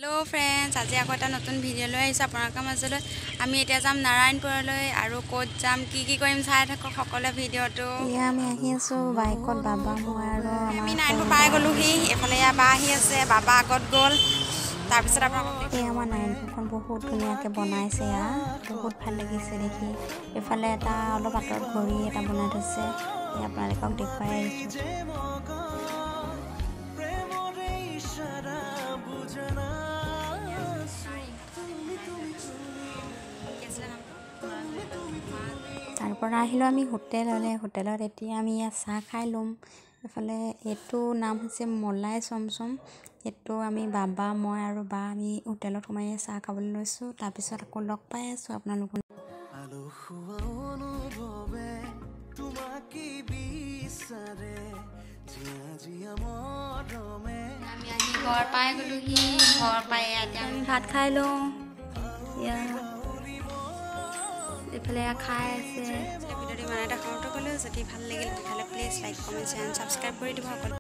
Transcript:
Hello' friends, আজি আকৌ এটা নতুন ভিডিঅ' লৈ আহিছোঁ আপোনালোকৰ মাজলৈ। আমি এতিয়া যাম নাৰায়ণপুৰলৈ আৰু ক'ত যাম, কি কি কৰিম চাই থাকক সকলোৱে ভিডিঅ'টো। এয়া আমি আহি আছোঁ বাইকত, বাবা, মই আৰু আমি নাৰায়ণপুৰ পাই গ'লোহি। এইফালে এয়া বা আহি আছে, বাবা আগত গ'ল। তাৰপিছত আপোনালোকক এই আমাৰ নাৰায়ণপুৰখন বহুত ধুনীয়াকৈ বনাইছে, এয়া বহুত ভাল লাগিছে দেখি। এইফালে এটা অলপ আঁতৰত ঘড়ী এটা বনাই থৈছে, এই আপোনালোকক দেখুৱাই আহিছোঁ। তাৰ পৰা আহিলোঁ আমি হোটেললৈ। হোটেলত এতিয়া আমি ইয়াত চাহ খাই ল'ম। এইফালে এইটো নাম হৈছে মলাই চমচম। এইটো আমি বাবা, মই আৰু বা আমি হোটেলত সোমাই চাহ খাবলৈ লৈছোঁ। তাৰপিছত আকৌ লগ পাই আছোঁ আপোনালোকক। আমি আহি ঘৰ পাই গ'লোহি। ঘৰ পাই এতিয়া আমি ভাত খাই লওঁ। এইফালে খাই আছে। ভিডিঅ'টো ইমানতে সমাপ্ত কৰিলোঁ। যদি ভাল লাগিল তেতিয়াহ'লে please like, comment, share, subscribe কৰি দিব সকলো।